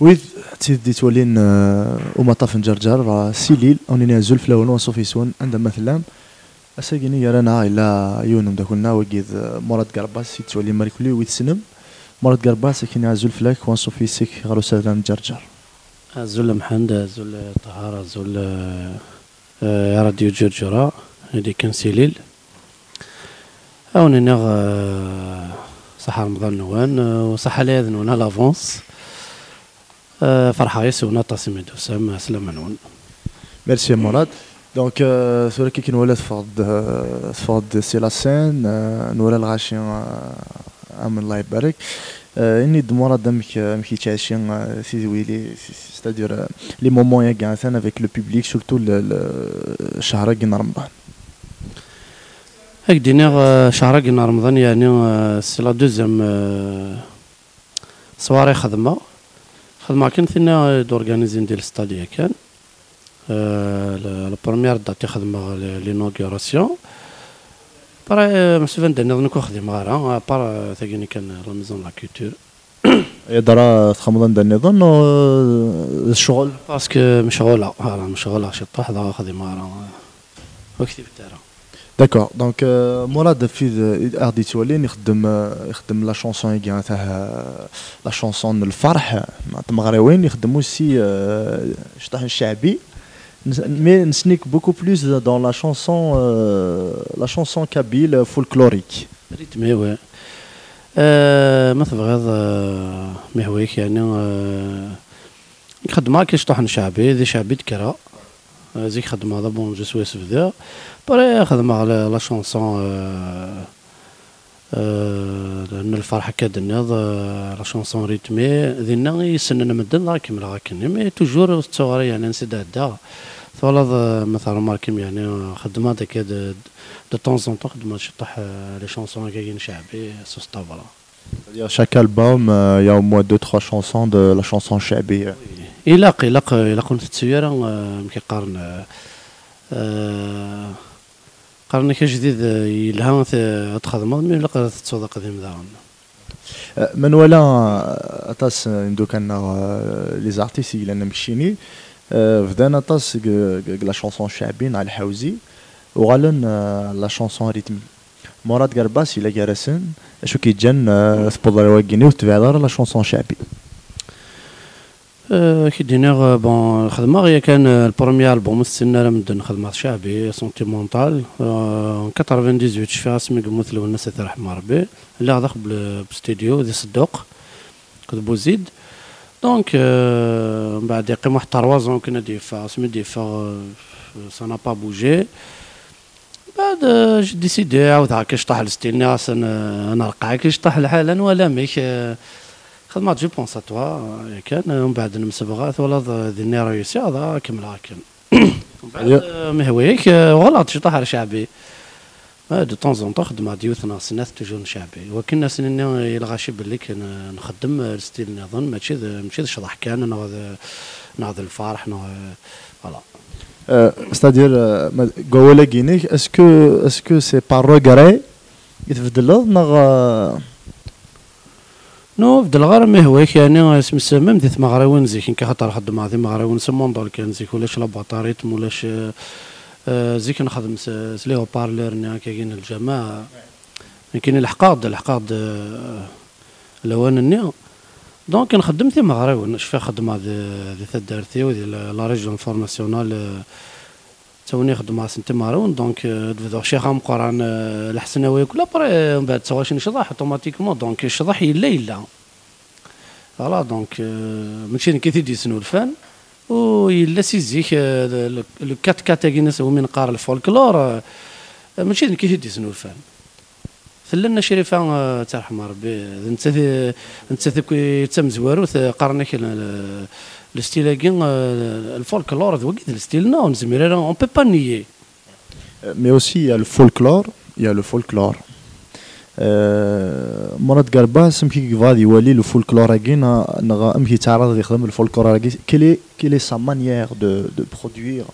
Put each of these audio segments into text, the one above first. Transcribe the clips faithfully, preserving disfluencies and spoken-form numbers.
Wid d tid d-yettwalin, eh, umaṭṭaf n Ǧerǧer, eh, s Ilil, ad wen-nini azul fell-awen, anṣuf yes-wen, anda ma tellam. Ass-agi-nni gar-aneɣ yella yiwen n umeddakel-nneɣ, wagi d, eh, Murad Garbas, yettwali Marikuli, wi tessnem. Murad Garbas, ad k-iniɣ azul fell-ak, anṣuf yes-k ɣer usalan n Ǧerǧer. Azul a Mḥend, azul a Ṭahar, azul, eh, eh, i Radio Ǧerǧera, i d-ikkan s Ilil. Ad wen-iniɣ, eh, ṣaḥa Remḍan-nwen, eh, u ṣaḥa lɛid-nwen à l'avance. Eh, ferḥeɣ yes-wen aṭas imi d-tusam, ɛeslama-nwen. Merci a Murad. Donc, euh, tura akken nwala teffeɣ-d, euh, teffeɣ-d si la scène, euh, nwala lɣaci, euh, amen Allah ibarek. Euh, ini-d Murad amek, amek yettɛici, euh, tidwili, c'est-à-dire, euh, les moments-agi atan avec le public, surtout le, le, ccehṛ-agi n Remḍan. Ad k-d-iniɣ, euh, ccehṛ-agi n Remḍan, yeɛni, euh, c'est la deuxième, euh, soirée xedmeɣ. Xedmeɣ kan tinna, euh, d-organizin di l'stade yakan. Euh, la, la première date i xedmeɣ l-, l'inauguration. Après, euh, msuban d-nniḍen ur xdimeɣ ara, à part, euh, tagini kan, euh, la maison de la culture. Yeḍra txedmeḍ anda nniḍen, euh, d ccɣel? Parce que mecɣuleɣ, voilà, mecɣuleɣ ciṭṭaḥ, dɣa xdimeɣ ara, euh, ur ktibeɣ ara. D'accord, donc, euh, Murad, fi d-, aɣ-d-yettwalin, ixeddem, euh, ixeddem la chanson-agi, tah, euh, la chanson n lferḥ, n tmeɣriwin, ixeddem aussi, euh, ciṭṭaḥ n cceɛbi. N-, mais nessen-ik beaucoup plus dans la chanson, euh, la chanson kabyle folklorique. Rythmée, ouais. Euh, ma tebɣiḍ, euh, ma yehwa-yak, yeɛni, euh, xeddmeɣ akka ciṭṭaḥ n cceɛbi, di cceɛbi d-kkreɣ. Euh, zik xeddmeɣ d'abord, je suis bdiɣ. Après, xedmeɣ la, la chanson, euh, euh, n lferḥ akka d-tenniḍ, euh, la chanson rythmée. Dinna i ssnen medden, dɣa kemmleɣ akken. Mais toujours ur tettuɣ ara, yeɛni, ansi d-ɛeddaɣ. Twalaḍ, euh, ma tṛemarkim, yeɛni, euh, xeddmeɣ-d akka de, de temps en temps, xeddmeɣ ciṭṭaḥ, euh, les chansons akka n cceɛbi, s uṣtabra. C'est-à-dire, chaque album, euh, il y a au moins deux, trois chansons de la chanson chabie. Ilaq, ilaq, ilaq ur ntettu ara, euh, amek i qqaren, euh, euh, qqaren-ak ajdid, euh, yelha t-, ad txedmeḍ, mi ilaq ad tettuḍ aqdim daɣen. Euh, ma nwala, euh, aṭas, euh, imeddukal-nneɣ, euh, les artistes i yellan am keččini, euh, bdan aṭas deg, deg, deg la chanson chabie neɣ lḥawzi, uɣalen, euh, la chanson rythmée. Murad Garbas yella gar-asen, acu k-yeǧǧan, euh, tewweḍ ar wagini ur tettebɛiḍ ara la chanson chabie? Euh, k-id-iniɣ, euh, bon, xedmeɣ yakan, euh, le premier album ur t-ssinen ara medden, xedmeɣ-t chabie, sentimental. Euh, en quatre-vingt-dix-huit, cfiɣ asmi yemmut Lwennas, ad t-yerḥem Rebbi. Lliɣ daxel b-, b studio di Sedduq, akked Buzid. Donc, euh, mbeɛd yeqqim waḥed trois ans kan ad d-yeffeɣ, asmi d-yeffeɣ, euh, ça n'a pas bougé. Mbeɛd, euh, j'ai décidé, ɛawdeɣ akka ciṭṭaḥ le style-nni, ɣas ad n-, ad nerqeɛ akka ciṭṭaḥ lḥal, ad nwali amek, euh, xedmeɣ-d Je pense à toi, euh, yakan, euh, mbeɛd nemsebɣa, twalaḍ, euh, dinna réussiɣ, dɣa kemmleɣ akken. Mbeɛd, euh, ma yehwa-yak, euh, uɣaleɣ-d ciṭṭaḥ ar cceɛbi. Ah, de temps en temps, xeddmeɣ-d yiwet neɣ snat, toujours n cceɛbi. Wakken ad sen-iniɣ i lɣaci belli kan, euh, nxeddem, euh, le style nniḍen, mačči d, mačči d ccḍeḥ kan, neɣ d, neɣ d lferḥ, neɣ, euh, voilà. Euh, c'est-à-dire, euh, ma, deg wawal-agi-inek, est-ce que, est-ce que c'est par regret i tbeddleḍ, neɣ, euh? Non, beddleɣ ara, ma yehwa-yak, yeɛni, asmi s-, même di tmeɣriwin zik, nekk axaṭer xeddmeɣ timeɣriwin s umundul kan, zik ulac la boîte à rythme, ulac, euh, euh, zik nxeddem s, s les haut-parleurs-nni akkagi n lǧamaɛ. Nekkini leḥqeɣ-d, leḥqeɣ-d, euh, lawan-nni. Donc, nxeddem timeɣriwin, cfiɣ xeddmeɣ di, di taddart-iw, di la, la région informationnelle, euh, d tawni xeddmeɣ-asen timeɣriwin, donc, euh, ad bduɣ ccix ameqqran, euh, Lḥesnawi akk, après, euh, mbeɛd tuɣac n ccḍeḥ, automatiquement, donc, ccḍeḥ yella, yella. Voilà, donc, euh, mačči d nekk i t-id-yesnulfan, u yella si zik, euh, le, le quatre quatre-agi umi neqqar le folklore, euh, mačči d nekk i t-id-yesnulfan. Tella Nna Crifa, euh, ad tt-yerḥem Rebbi, d nettat i, d nettat akk i d tamezwarut, euh, qqaren-ak le, le, le style-agi, euh, le folklore, d wagi d le style-nneɣ, ur nezmir ara, on peut pas nier. Euh, mais aussi, il y a le folklore, il y a le folklore. Euh, Murad Garbas, amek i yebɣa ad iwali le folklore-agi, neɣ, neɣ amek yettɛaraḍ ad yexdem le folklore-agi? Quelle est, quelle est sa manière de, de produire,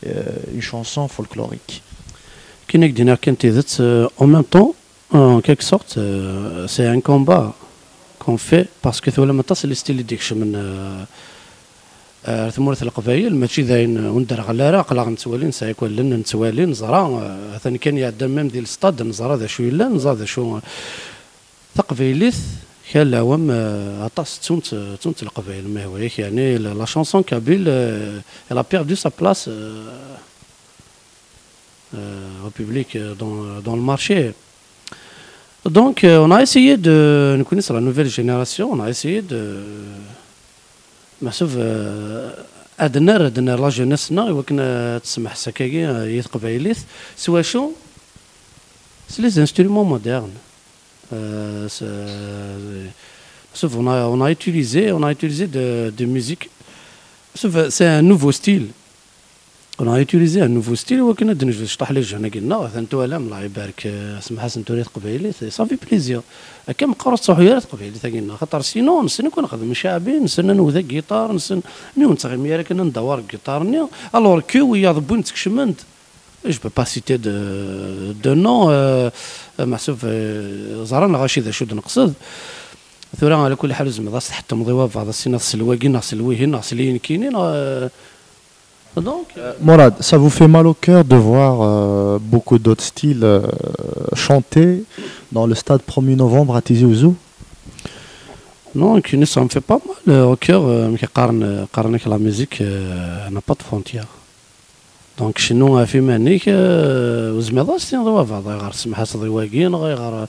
euh, une chanson folklorique? Akken ak-d-iniɣ kan tidet, euh, en même temps, en quelque sorte, euh, c'est un combat. qu'on fait, parce que twalam aṭas n les styles i d-ikecmen, euh, ar tmurt n Leqbayel, mačči d ayen ur nderɣel ara, aql-aɣ nettwali, nesɛa akk allen, nettwali, neẓra, euh, atan kan iɛedda même di lestad, neẓra d acu yellan, neẓra d acu, taqbaylit, kra n leɛwam, euh, aṭas ttunt, ttunt Leqbayel, ma yehwa-yak, yeɛni la, la chanson kabyle, euh, elle a perdu sa place, euh, euh, au public, euh, dans, dans le marché. Donc, euh, on a essayé de, nekkni, c'est la nouvelle génération, on a essayé de, meḥsub, euh, ad nerr, ad nerr la jeunesse-nneɣ i wakken ad tsemmeḥ s akkagi, euh, i teqbaylit. S wacu? C'est les instruments modernes. Euh, c'est, meḥsub, on a, on a utilisé, on a utilisé de, de musique. Meḥsub, c'est un nouveau style. On a utilisé un nouveau style, wakken ad d-nejbed cṭaḥ les jeunes-agi-nneɣ, atan twalam, Allah ibarek, euh, semḥ-asen tura i teqbaylit, ça fait plaisir. Akka meqqar ur tettruḥu ara teqbaylit-agi-nneɣ, xaṭer sinon, nessen akk ad nexdem ccaɛbi, nessen ad nwet agiṭar, nessen, mi ur nettɣimi ara kan ad ndawar agiṭar-nni, alors que wiyaḍ wwin-tt kecmen-d. Je peux pas citer de, de nom, euh, meḥsub, euh, ẓran lɣaci d acu d-neqsed. Tura, ala kulli ḥal, ur zmireḍ ad s-tḥettmeḍ i wabɛaḍ, ad s-tiniḍ sel wagi, neɣ sel wihin, neɣ sel i nekkini, neɣ, euh, Donc, euh, Mourad, ça vous fait mal au cœur de voir, euh, beaucoup d'autres styles, euh, chanter dans le stade premier novembre à Tizi Ouzou? Non, nekkini, ça me fait pas mal, euh, au cœur, euh, amek i qqaren, euh, qqaren-ak, la musique, euh, n'a pas de frontières. Donc, cennu ɣef iman-ik, euh, ur zmireḍ ad s-tiniḍ i wabɛaḍ, ayɣer semḥaseḍ i wagi, neɣ ayɣer,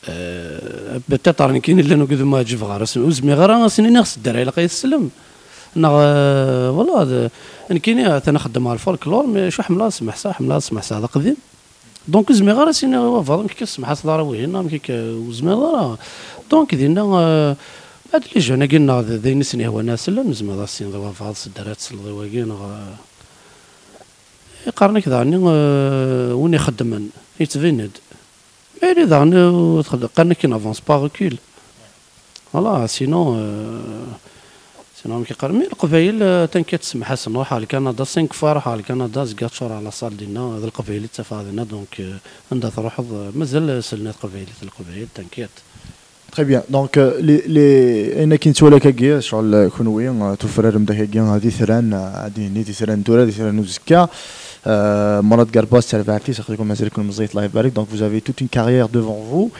euh, peut-être nekkini llan wigad ur ɛǧibeɣ ara, ur zmireɣ ara ad sen-iniɣ s ddra ilaq ad yi-teslem. Neɣ, euh, voilà, d-, nekkini atan xeddmeɣ lfolklore, mais acu ḥemmleɣ ad smeḥseɣ, ḥemmleɣ ad smeḥseɣ d aqdim. Donc, ur zmireɣ ara ad s-iniɣ i wabɛaḍ, amek akka ur tesmeḥaseḍ ara wihin, amek akka ur tezmireḍ ara. Donc, dinna, euh, bɛed les jeunes-agi-nneɣ d, d ayen i sen-yehwan ad slen, ur zmireḍ ad s-tiniḍ i wabɛaḍ s ddra ad tesleḍ i wagi, neɣ, euh, qqaren-ak daɣen, euh, win ixeddmen, yettbin-d. Mais daɣen, euh, qqaren-ak qui n'avance pas recule. Voilà, sinon, euh, sinon, amek yeqqar, mais Leqbayel, euh, tankirt semḥ-as, nruḥ ar Lkanada, cinq fois ruḥeɣ ar Lkanada, zgiɣ ččureɣ la salle dinna, d Leqbayel i ttafeɣ dinna, donc, euh, anda truḥeḍ, euh, mazal sellen i teqbaylit, Leqbayel, tankirt. Très bien. Donc, euh, les, les, ayen akken nettwali akkagi, ccɣel, euh, kunwi, euh, tufrarem-d akkagi, euh, d itran, euh, ad d-nini d itran n tura, d itran n uzekka. Euh, Murad Garba s terbaɛt-is, aql-ikum mazal-ikum meẓẓiyit, Allah ibarek. Donc, vous avez toute une carrière devant vous.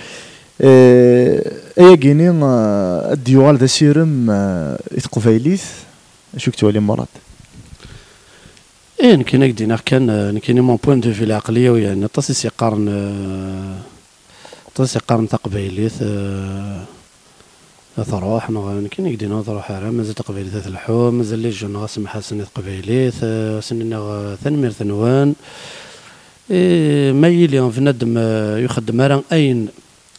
Euh, ayagi-ni, euh, ad d-yuɣal d asirem, euh, i teqbaylit. Acu k-twali, Murad? Eh, nekkini ad k-d-iniɣ kan, euh, nekkini, mon point de vue, lɛeqliya-w, yeɛni, aṭas i s-yeqqaren, euh, aṭas i s-yeqqaren taqbaylit, euh, ad truḥ, neɣ nekkini ad k-d-iniɣ ur truḥ ara, mazal taqbaylit ad telḥu, mazal les jeunes ɣas semḥ-asen i teqbaylit, euh, ad sen-iniɣ, euh, tanemmirt-nwen. Eh, ma yili bnadem, euh, ur ixeddem ara ayen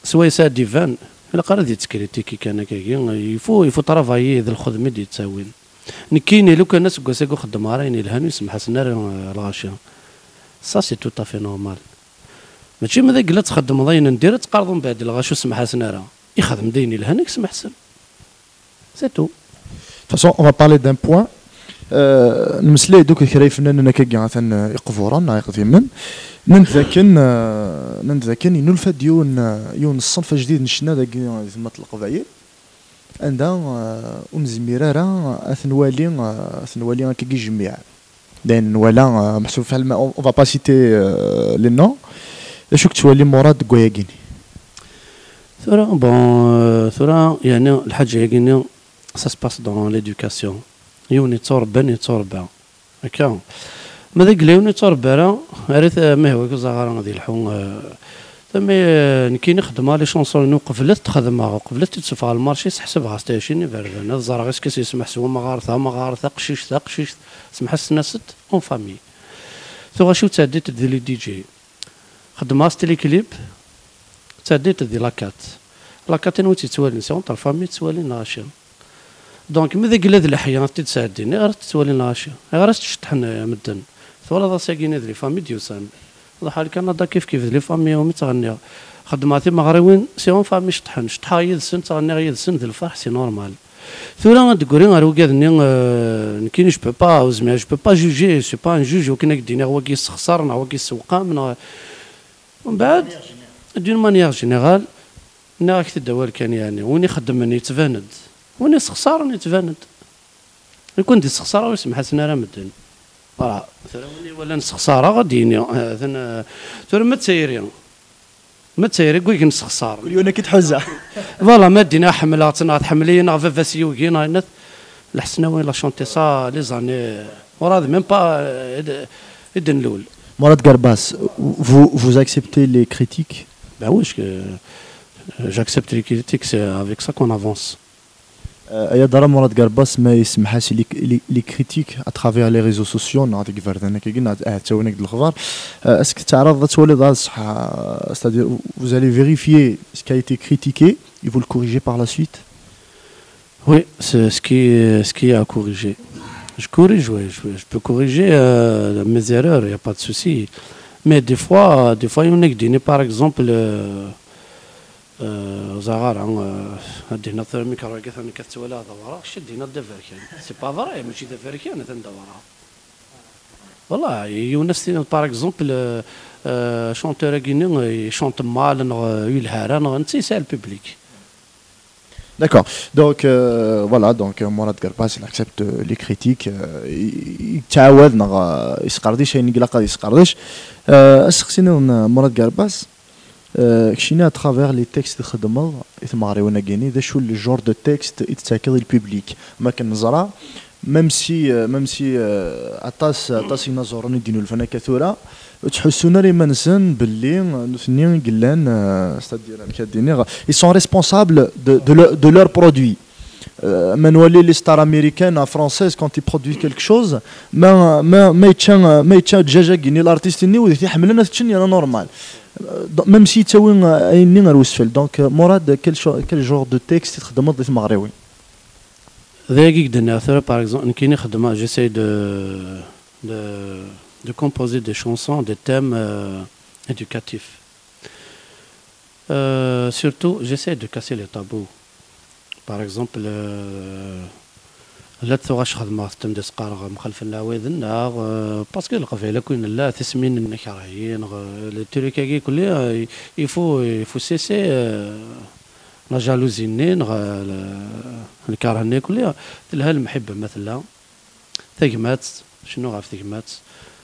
swayes ad d-iban, ilaq ara ad yettkritiki kan akkagi, il faut, il faut travailler d lxedma i d-yettawin. Nekkini, lukan aseggas-agi ur xeddmeɣ ara ayen yelhan, ur semḥasen ara, eh, lɣaci. Ça, c'est tout à fait normal. Mačči ma d agella txeddmeḍ ayen n dir, ad teqqareḍ mbeɛd lɣaci ur semḥasen ara. Ixdem-d ayen yelhan, i yesmeḥsen. C'est tout. De toute façon, on va parler d'un point. Euh, nemmeslay-d akk kra ifennanen akkagi atan, euh, iqburen neɣ iqdimen. Nnan-d dakken, euh, nnan-d dakken yennulfa-d yiwen, euh, yiwen n ṣṣenf ajdid n ccna dagi di temnaḍt n Leqbayel. Anda, euh, ur nezmir ara ad t-nwali, euh, ad t-nwali akkagi jmiɛ. Dayen nwala, euh, meḥsub fell-, on, on va pas citer, euh, les noms. D acu k-tettwali, Murad, deg wayagi-ni? Tura, bon, euh, tura, yeɛni, lḥaǧa-agi-ni, ça se passe dans l'éducation. Yiwen yetturebban, yetturebba. Akka. Ma d agella yiwen ur yettṛebbi ara, ar-it, ma yehwa-k ur ẓriɣ ara ad yelḥu, eh, tama, eh, nekkini xeddmeɣ les chansons-inu qbel ad t-xedmeɣ, qbel ad t-id-sufɣeɣ ɣer lmarci, seḥsebɣ-as-t ɛecrin iberdan. Ad ẓreɣ est-ce que s-yesmeḥ s wamɣar, tamɣart, taqcict, taqcict, semḥ-as-ten-asent en famille. Tuɣac-iw ttɛeddit-d di les D J. Xeddmeɣ-as tiliklip, ttɛeddit-d di la quatre. La quatre anwa i tt-yettwalin? C'est entre famille i tt-yettwalin lɣaci. Donc, ma d agella d leḥya ad t-id-sɛeddin, ayɣer ad t-ttwalin lɣaci? Ayɣer ad s-tt-ceṭṭḥen, eh, medden? Twalaḍ ass-agi-ni d les familles d-yusan. Ruḥeɣ ar Kanada kif kif d les familles umi ttɣenniɣ. Xeddmeɣ timeɣriwin, c'est en famille ceṭṭḥen. Ceṭṭḥeɣ yid-sen, ttɣenniɣ yid-sen, d lferḥ, c'est normal. Tura ad d-tegri ɣer wigad-nni, eh, nekkini je peux pas, ur zmireɣ, je peux pas juger, je suis pas un juge, akken ad k-d-iniɣ wagi yessexṣer, neɣ wagi yessewqam, neɣ, mbeɛd, d'une manière générale, Nniɣ-ak-t-id awal kan, yeɛni win ixeddmen yettban-d, win yessexṣaren yettban-d. Nekkni d-ssexṣareɣ, ur semḥasen ara medden. Voilà. Tura win iwalan ssexṣareɣ ad d-yini, eh, atan, eh, tura ma d tayri, ma d tayri n wigi nessexṣar. Kul yiwen akka i tḥuza. Voilà, ma d-iniɣ ḥemmleɣ-tt neɣ tḥemmel-iyi neɣ baba-s yugi neɣ yenna-t, Lḥesnawi, il a chanté ça les années, ur même pas, euh, i d-, i d-nlul. Mourad Garbas, vous, vous acceptez les critiques? Ben oui, je, j'accepte les critiques, c'est avec ça qu'on avance. Euh, ay adara Mourad Garbas, ma yessemḥas les, les, les critiques à travers les réseaux sociaux, neɣ deg iberdan akkagi, neɣ ahat ttawin-ak-d lexbar. Euh, est-ce que teɛraḍeḍ ad twaliḍ, ah, ṣṣeḥ, c'est-à-dire, vous allez vérifier ce qui a été critiqué et vous le corrigez par la suite? Oui, c'est ce qui, ce qui est à corriger. Je corrige, oui, je, je peux corriger, euh, mes erreurs, il n'y a pas de souci. Mais des fois, des fois, il y en a qui disent, par exemple, euh, euh, Zahara, euh, ad d-iniḍ tura mi k-rǧiɣ atan ka tettwaliḍ d awraɣ, kečč ad d-tiniḍ d aberkan. C'est pas vrai, mačči d aberkan, atan d awraɣ. Voilà, yiwen ad s-tiniḍ, par exemple, euh, euh, chanteur-agi-nni, euh, il chante mal, neɣ, euh, yelha ara, neɣ netta yesɛa le public. D'accord. Donc, euh, voilà, donc, euh, Mourad Garbas, il accepte, euh, les critiques, euh, i-, i-, yettɛawad neɣ, euh, yesqerdic ayen i ilaq ad yesqerdic. Euh, aseqsi-nniḍen, euh, Mourad Garbas, euh, keččini à travers les textes i txeddmeḍ i tmeɣriwin-agi-nni, d acu le genre de texte i d-tettakeḍ i le public? Ma akken neẓra, même si, euh, même si, euh, aṭas, aṭas inaẓuren i d-inulfan akka tura, ur ttḥussun ara iman-nsen belli nutni i yellan, euh, c'est-à-dire, amek ad d-iniɣ, ils sont responsables de, de, le- de leurs produits. Euh, ma nwali les stars américaines, euh, françaises, quand ils produisent quelque chose, ma, ma, ma yečča, ma yečča ddjaj-agi-nni, l'artiste-nni, ur t-iḥemmlen ad t-ččen, yerna normal. Euh, donc, même si yettawi, euh, ayen-nni ar wesfel. Donc, euh, Mourad, quel, cho- quel genre de texte i txeddmeḍ di tmeɣriwin? D ayagi i k-d-nniɣ tura, par exemple, nekkini xeddmeɣ, j'essaie de, de, de composer des chansons, des thèmes, euh, éducatifs. Euh, surtout, j'essaie de casser les tabous. Par exemple, euh, la tuɣac xedmeɣ temdes qqareɣ mxalfen lɛawiden, neɣ, euh, parce que Leqbayel akk i nella, tismin n ikerhiyen, euh, le truc-agi kulli, euh, il faut, il faut cesser, euh, la jalousie-nni, neɣ, euh, le, lkerh-nni kulli, telha lemḥibba ma tella. Tagmat, cennu ɣef tegmat,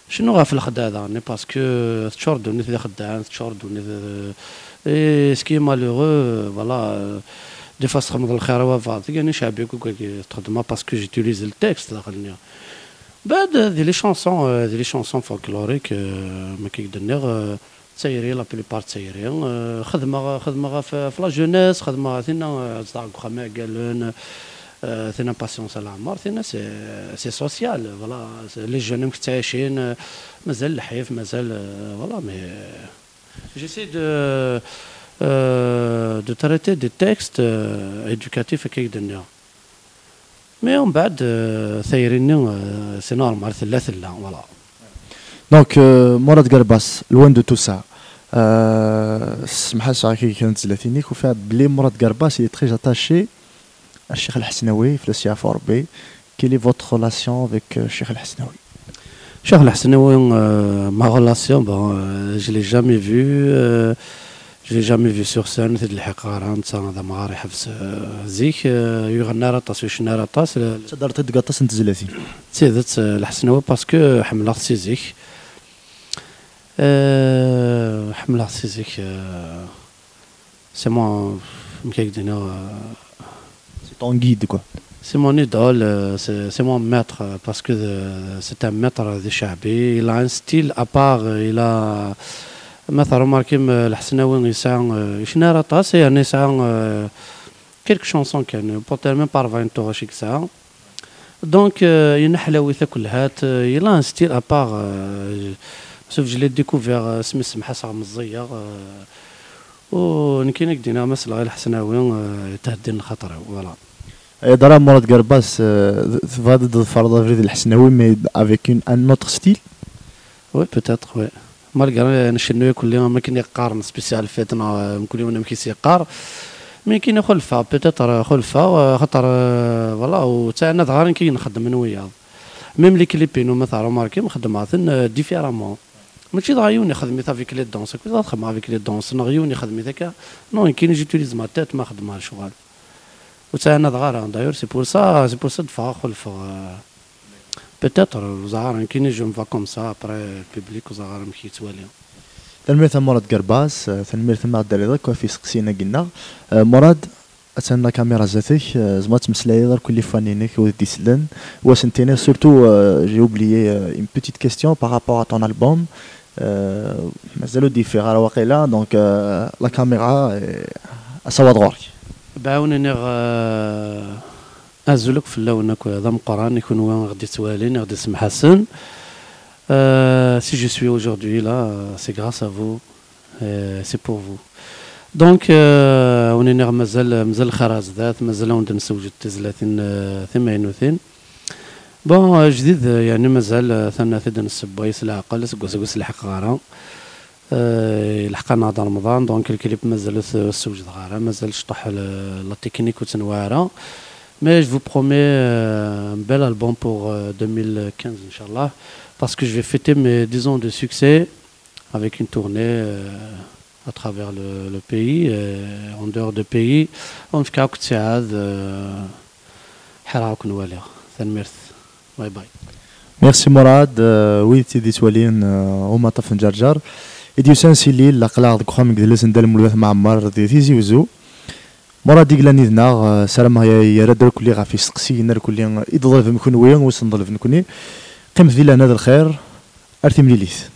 cennu ɣef lexdeɛ daɣen, parce que teččur ddunit d ixeddaɛen, teččur ddunit d, et ce qui est malheureux, voilà, euh, des fois txedmeḍ lxir i wabeɛḍ, yani ceɛbi akk i txeddmeḍ parce que j'utilise le texte daxel-nni. Bad, euh, di les chansons, euh, di les chansons folkloriques, euh, ma k-id-nniɣ, euh, d tayri, la plupart d tayri. Euh, xedmeɣ, xedmeɣ ɣef, ɣef la jeunesse, xedmeɣ tinna, euh, zedɣeɣ deg uxxam iɛeggalen, euh, tinna patience à la mort, tinna c'est, c'est social, voilà, c'est les jeunes amek ttɛicin, euh, mazal lḥif, mazal, euh, voilà, mais, euh, j'essaie de, euh, de traiter des textes, euh, éducatifs, akka i d-nniɣ. Mais umbeɛd, euh, tayri-nni, euh, c'est normal, tella, tella, voilà. Donc, euh, Mourad Garbas, loin de tout ça, euh, semḥ-as ɣef kra n tezlatin-ik, ufiɣ belli Mourad Garbas, il est très attaché à Cheikh El Ḥesnawi, fell-as yeɛfu Rebbi. Quelle est votre relation avec, euh, Cheikh El Ḥesnawi? Cheikh El Ḥesnawi, euh, ma relation, bon, euh, je l'ai jamais vu, euh, je l'ai jamais vu sur scène, ur t-id-lḥiqeɣ ara, netta d amɣar iḥebs, euh, zik, euh, ur iɣenni ara aṭas, ur icennu ara aṭas. Ttadreḍ-t-id deg aṭas n tezlatin. D tidet, euh, El Ḥesnawi, parce que ḥemmleɣ-t si zik. Euh, ḥemmleɣ-t si zik, euh, c'est mon, amek ad k-d-iniɣ, euh, c'est ton guide, quoi. C'est mon idole, euh, c'est, c'est mon maître, euh, parce que, euh, c'est un maître di ceɛbi. Il a un style à part, euh, il a, ma tṛumarkim, euh, El Ḥesnawi yesɛa, euh, ur icennu ara aṭas, yerna yesɛa, euh, quelques chansons kan, peut-être même pas ṛebɛin tuɣac i yesɛa. Donc, euh, yenna ḥlawit akk lhat, euh, il a un style à part, euh, sauf je l'ai découvert, euh, asmi semḥ-as ɣer meẓẓiyeɣ, euh, u nekkini ad k-d-iniɣ ma selleɣ i El Ḥesnawi, euh, yetheddin lxaṭer-iw, voilà. Ay adara Mourad Garbas, euh, tebɣiḍ ad tḍefreḍ abrid n El Ḥesnawi, mais avec une, un autre style? Oui, peut-être, oui. Malgré ncennu akk-nni am akken i qqaren spécial fête neɣ, euh, mkul yiwen amek i s-yeqqar. Mais nekkini xulfeɣ, peut-être, euh, xulfeɣ, euh, xaṭer, euh, voilà, ur ttɛanadeɣ ara nekk i nxeddem n wiyaḍ. Même les clips-inu ma tṛumarkim xeddmeɣ-ten, euh, différemment. Mačči dɣa yiwen ixdem-it avec les danses, akked ad xedmeɣ avec les danses, neɣ yiwen ixdem-it akka. Non, nekkini j'utilise ma tête ma xeddmeɣ lecɣal. Ur ttɛanadeɣ ara, d'ailleurs, c'est pour ça, c'est pour ça d-ffɣeɣ xulfeɣ, euh, peut-être, ur ẓriɣ ara, nekkini je me vois comme ça, après, le public, ur ẓriɣ ara amek yettwali. Tanemmirt a Murad Gerbas, euh, tanemmirt a Murad Daliḍ, akk ɣef yiseqsiyen-agi-nneɣ. Euh, Murad, attan la caméra zdat-k, euh, tzemreḍ ad tmeslayeḍ ar kulli fan-inek, wid d-isellen, u ad sen-tiniḍ surtout, euh, j'ai oublié, euh, une petite question par rapport à ton album. Euh, mazal ur d-yeffiɣ ara waqila, donc, euh, la caméra, euh, asawaḍ ɣur-k. Bɛawen iniɣ, euh, azul akk fell-awen akk d ameqqran i kunwi i ɣ-d-ittwalin, i ɣ-d-isemḥasen. Euh, si je suis aujourd'hui là, euh, c'est grâce à vous, euh, c'est pour vous. Donc, euh, wen iniɣ mazal, mazal lxir ar zdat, mazal ad wen-d-nessewjed tizlatin, euh, timaynutin. Bon, euh, ajdid, euh, yeɛni mazal, euh, atan ad t-id-nessewway s leɛqel, seg waseggas lḥeqq ɣara. Euh, lḥeqq-aneɣ d Remḍan, donc le clip mazal ur t-, ur t-sewjdeɣ ara, mazal cṭuḥ le-, la technique ur tt-nwiɣ ara. Mais je vous promets, euh, un bel album pour, euh, deux mille quinze, Inch'Allah, parce que je vais fêter mes dix ans de succès avec une tournée, euh, à travers le, le pays, euh, en dehors de pays. On fait que c'est, euh, ḥareɣ ad ken-waliɣ. Tanemmirt. Bye bye. Merci Murad, euh, wid i d-ittwalin, euh, umaṭṭaf n Ǧerǧer. I d-yusan si Lille, aql-aɣ deg uxxam n yidles n Dda Lmulud At Mɛemmer di Tizi Uzzu. Murad i yellan yid-neɣ, euh, sarameɣ ya-, yerra-d irkelli ɣef yisteqsiyen irkelli i d-ḍleb kenwi, u sen-ḍleb nekni. Qqimet di lehna d lxir, ar timlilit.